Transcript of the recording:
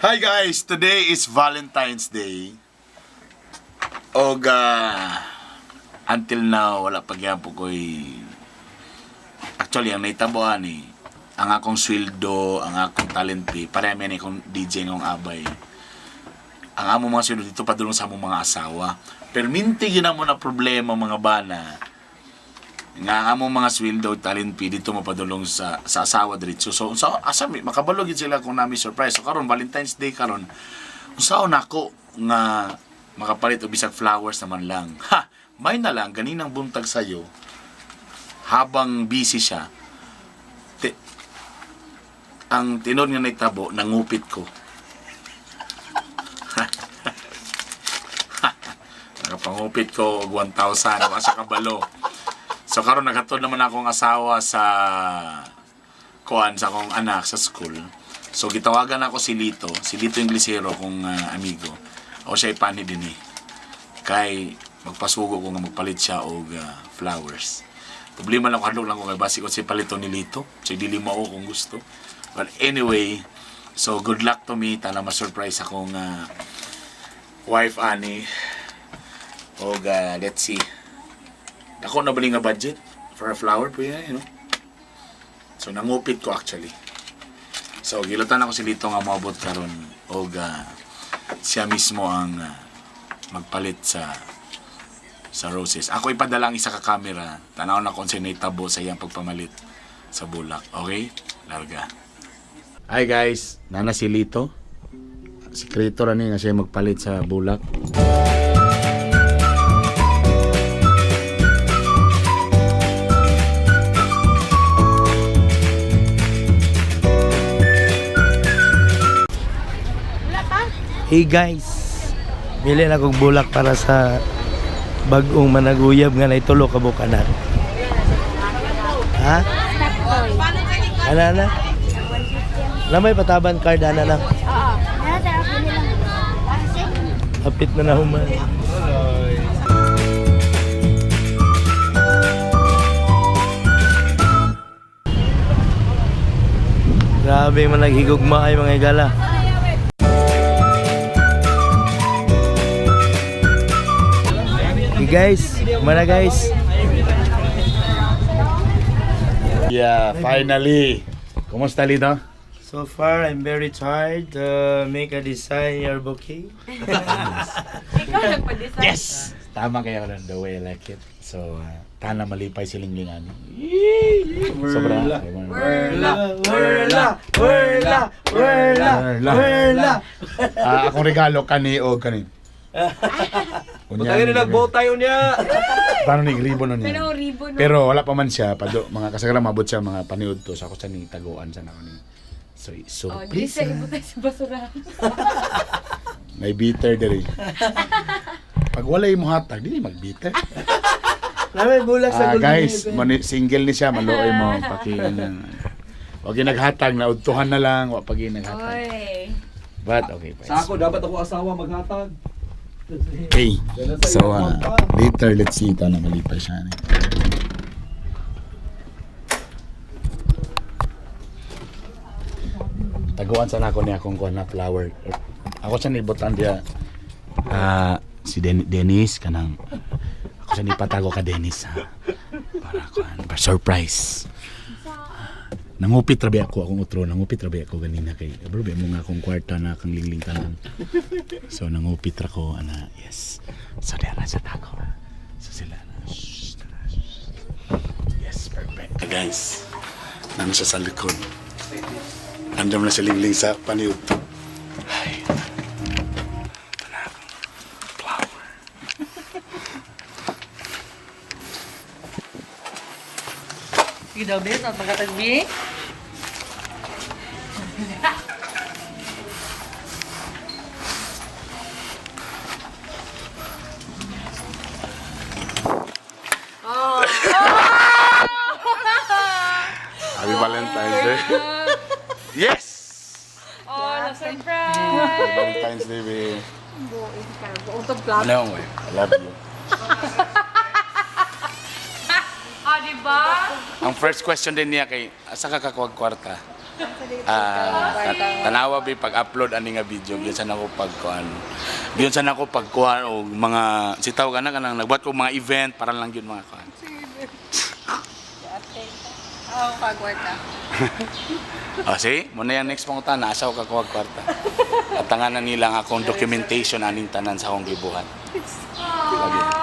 Hi guys, today is Valentine's Day. Og until now wala pa gyapon ko'y, actually, ang nahitabo ani, ang akong sweldo, ang akong talent fee, pareha man ni akong DJ ngong abay. Ang among mga sweldo dito padulong sa among mga asawa. Perminti gyud mo na problema, mga bana, nga ang among mga sweldo ug talent fee dito mapadulong sa asawa diretso. So unsa asa mi makabalo gyud sila kung nami surprise. So karon Valentine's Day karon, unsaon nako nga makapalit og bisag flowers naman lang? Ha, may na lang ganinang buntag sayo habang busy siya. Ang tinuod nga nahitabo, nangupit ko. Nakapangupit ko og 1,000 wa siya kabalo. So karon naghatod naman akong asawa sa kuan, sa akong anak sa school. So gitawagan ako si Lito, si Lito Inglesero kong amigo. O siya ipani din eh. Kay magpasugo ko nga magpalit siya og flowers. Problema lang ko, hadlok lang ko kay basi ko siya palito ni Lito. So dili mao kung gusto. But anyway, so good luck to me. Tana ma-surprise akong wife ani. Og let's see. Dako na ba ni nga budget for a flower po yan? So nangupit ko actually. So gilutan ako si Lito nga moabot karon og siya mismo ang magpalit sa roses. Ako ipadala ang isa ka camera. Tanaw na kung sino itabo sa iyang pagpamalit sa bulak. Okay? Larga. Hi guys, nana si Lito. Sikreto ra ni nga siya magpalit sa bulak. Hey guys, bili na kog bulak para sa bag-ong managuyab nga naitulo ka bukanan. Ha? Ana na? Na may pataban card ana na. Oo. Hapit na na human. Grabe man naghigugma ay mga higala. Hey guys, mana guys? Yeah, finally. Kumusta, Lito? So far, I'm very tired to make a design your bouquet. Ikaw nagpa-design. Yes! Tama kayo ron, the way I like it. So, tana malipay si Lingling ani. Sobra. Werla, werla, werla, werla, Werla. werla. Ah, akong regalo kani o kani. Unya. Butangin nila bow tayo niya. Paano ni ribbon nun Pero niya? ribbon. No? Pero wala pa man siya, pado mga kasagaran mabot siya mga paniud to sa ako sa ni taguan sa nako ni. So, Oh, di surprise. sa ibutay sa basura. May bitter diri. Pag wala yung hatag, dili mag-bitter. Nami bulak sa Ah, Golden guys, Heaven. single ni siya, maluoy mo paki Wag yung naghatag na udtuhan na lang, wa pag yung naghatag. Oy. But okay pa. Sa ako dapat ako asawa maghatag. Okay. So, later, let's see. Ito na malipay siya. Ano. Taguan sana ako niya akong kuha na flower. Ako siya nibutan diya. Ah, si Dennis kanang ako siya nipatago ka Dennis ha. Para kuan, para surprise. Nangupit rabi ako akong utro, nangupit rabi ako ganina kay bro, mo nga akong kwarta na kang lingling tanan. So nangupit ra ko ana, yes. So dara sa tago. So sila na. Shh, tara, shh. Yes, perfect. Guys, nano siya sa likod. Andam na si Lingling sa paniud. Ay. Ito na akong flower. Sige daw, Bes. At magkatagbi. Happy Valentine's Day. Yes! Oh, na-surprise! Happy Valentine's Day, babe. Buong plato. Ano eh? I love you. Ah, di ba? Ang first question din niya kay, asa ka kakuha kwarta? Ah, tanawa bi pag-upload ani nga video, biyon sa nako pagkuan. Biyon sa nako pagkuan og mga sitaw kana kanang nagbuhat ko mga event para lang gyud mga kuan. Oo, pagwarta. Oh, see? Mo na yan next pangutana, asa ko kakuha og kwarta. At tanganan nila ang akong documentation aning tanan sa akong gibuhat. Lagi.